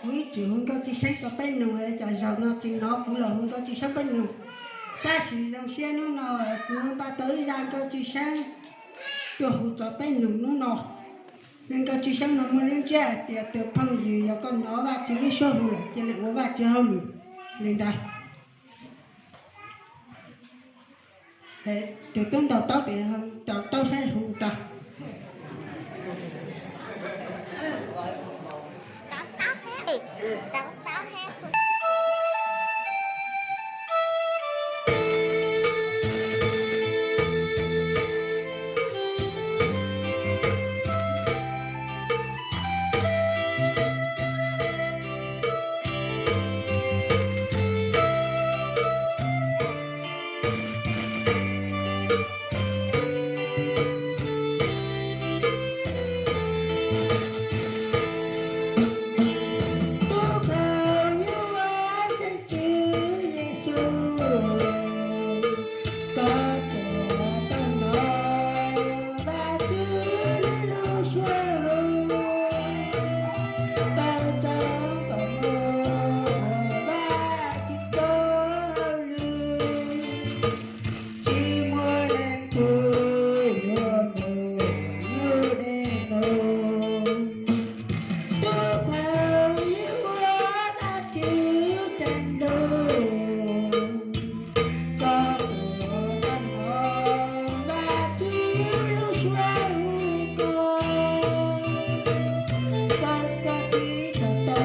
Kuv ib txwm hu Nkauj Tswv Xeeb rau peb nug, cas zaum no tsis hnov kuv los hu Nkauj Tswv Xeeb peb nug. Tab sis zoo siab hnub no kuv npaj tau ib zaj Nkauj Tswv Xeeb tuaj hu rau peb nug hnub no. Nkauj Tswv Xeeb no muaj lub ntsiab hais tias tus phooj ywg yog koj hnov Vajtswv lub suab hu lawm cia li ua Vajtswv hauj lwm li ntawd. Tus tub ntaus taub tes ntaus taub saib hu tau. Tsis muaj leej twg yuav mus lub dej no. Tus phooj ywg uas Vajtswv tseem hlub, koj puas tau hnov Vajtswv lub suab hu koj? Koj txhob tsis tau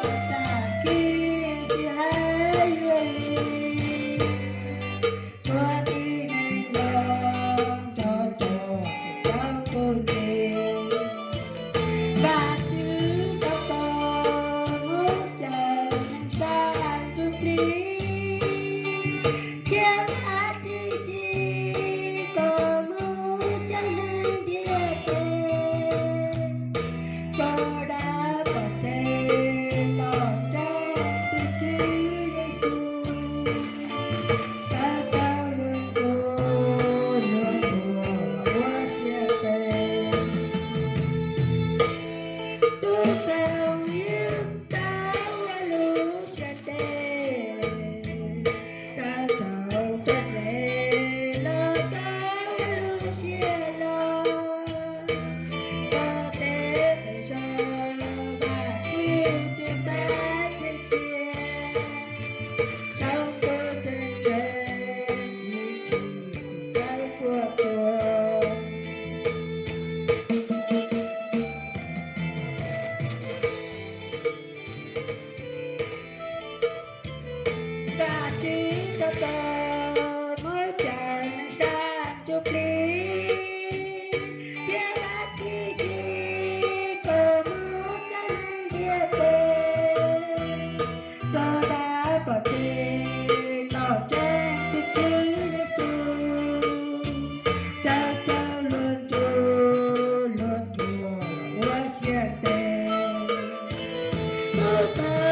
tos tag kis tsis hais yuav li. Ua tib neeg zoo nrog rau tus txoj tus ntse. Vajtswv tau tos mus caw neeg sab ntsuj plig, thiab Vajtswv txib koj mus caw neeg ntiaj teb, rau dab pov tseg los ntseeg tus Tswv Yexus. Tab tau luag ntuas luag ntuas los ua siab phem. Tus phooj ywg tau ua lub siab ntev, tau txhaum tau dlej los tau ua lub siab loj. Nyob tej pem zos Vajtswv twb tab txhij tias, saum ntuj ceeb tsheej ib txhis tsis tau puas tsuaj. Vajtswv tau tos mus caw neeg sab ntsuj plig, thiab Vajtswv txib koj mus caw neeg ntiaj teb, rau dab pov tseg los ntseeg tus Tswv Yexus. Tab tau luag ntuas luag ntuas los ua siab ntev. Tus phooj